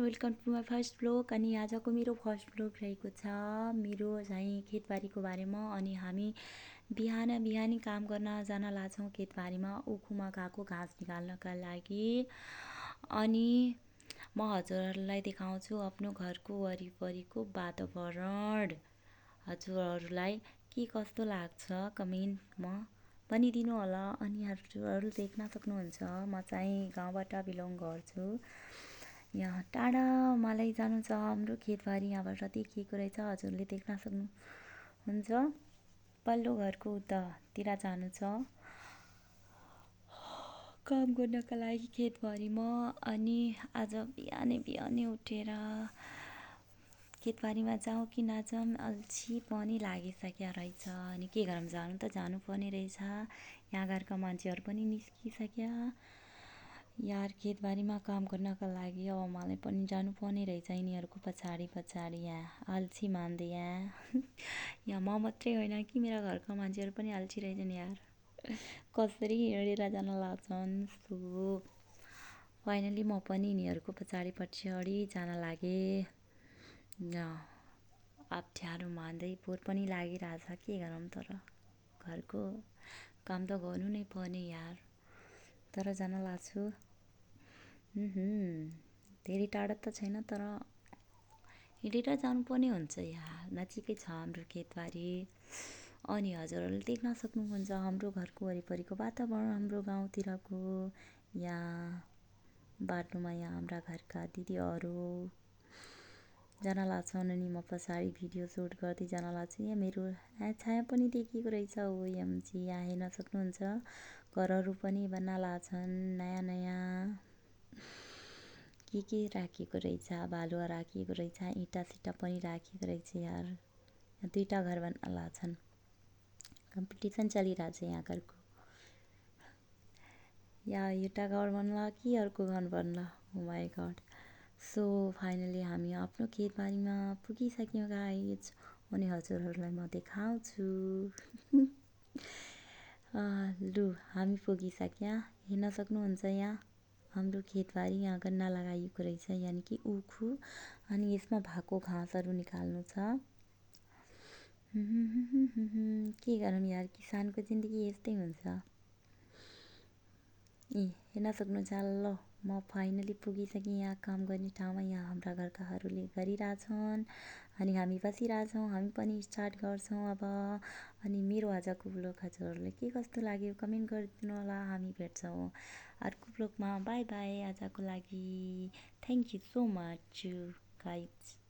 Welcome to my first blog. अनि आजको मेरो फर्स्ट ब्लग रहेको छ मेरो चाहिँ खेतबारीको बारेमा। अनि हामी बिहानी काम गर्न जान लाग्छौँ खेतबारीमा, उखुमा गएको घाँस निकाल्नका लागि। अनि म हजुरहरूलाई देखाउँछु आफ्नो घरको वरिपरिको वातावरण। हजुरहरूलाई के कस्तो लाग्छ कमेन्टमा भनिदिनु होला। अनि हजुरहरू देख्न सक्नुहुन्छ म चाहिँ गाउँबाट बिलोङ गर्छु। यहाँ टाढा मलाई जानु छ, हाम्रो खेतबारी यहाँबाट देखिएको रहेछ, हजुरले देख्न सक्नुहुन्छ। पल्लो घरको उतातिर जानु छ काम गर्नका लागि खेतबारीमा। अनि आज बिहानै उठेर खेतबारीमा जाउँ कि नजाउँ अल्छी पनि लागिसक्यो रहेछ। अनि के गरौँ, जानु त जानुपर्ने रहेछ। यहाँ घरका मान्छेहरू पनि निस्किसक्यो यार खेतबारीमा काम गर्नका लागि। अब मलाई पनि जानुपर्ने रहेछ यिनीहरूको पछाडि यहाँ अल्छी मान्दै यहाँ म मात्रै होइन कि मेरा घरका मान्छेहरू पनि अल्छी रहेछन् यार, कसरी हिँडेर जान लाग्छन्। सो फाइनली म पनि यिनीहरूको पछाडि जान लागेँ। अप्ठ्यारो मान्दै पोहोर पनि लागिरहेछ, के गरौँ, तर घरको काम त गर्नु नै पर्ने यार। तर जान लाग्छु। धेरै टाढा त छैन, तर हिँडेर जानुपर्ने हुन्छ यार, नजिकै छ हाम्रो खेतबारी। अनि हजुरहरूले देख्न सक्नुहुन्छ हाम्रो घरको वरिपरिको वातावरण, हाम्रो गाउँतिरको। यहाँ बाटोमा यहाँ हाम्रा घरका दिदीहरू जान लाग्छन् अनि म पछाडि भिडियो सुट गर्दै जान लाग्छु। यहाँ मेरो छाया पनि देखिएको रहेछ। ओएमजी, यहाँ हेर्न सक्नुहुन्छ घरहरू पनि बन्न लाग्छन्। नयाँ के राखिएको रहेछ, बालुवा राखिएको रहेछ, इँटा पनि राखिएको रहेछ यार। यहाँ 2टा घर बन्न लाग्छन्, कम्पिटिसन चलिरहेछ यहाँ घरको। या एउटा घर बन्ला कि अर्को घर बन्ला, ओ माई गड। सो फाइनली हामी आफ्नो खेतबारीमा पुगिसक्यौँ गाइज। अनि हजुरहरूलाई म देखाउँछु। लु हामी पुगिसक्यौँ, हेर्न सक्नुहुन्छ यहाँ हाम्रो खेतबारी। यहाँ गन्ना लगाइएको रहेछ, यानि कि उखु। अनि यसमा भएको घाँसहरू निकाल्नु छ। के गरौँ यार, किसानको जिन्दगी यस्तै हुन्छ। हेर्न सक्नुहुन्छ। ल म फाइनली पुगिसकेँ यहाँ काम गर्ने ठाउँमा। यहाँ हाम्रा घरकाहरूले गरिरहेछन् अनि हामी बसिरहेछौँ। हामी पनि स्टार्ट गर्छौँ अब। अनि मेरो आजको ब्लग हजुरहरूलाई के कस्तो लाग्यो कमेन्ट गरिदिनु होला। हामी भेट्छौँ अर्को ब्लगमा। बाई बाई आजको लागि। Thank you so much guys.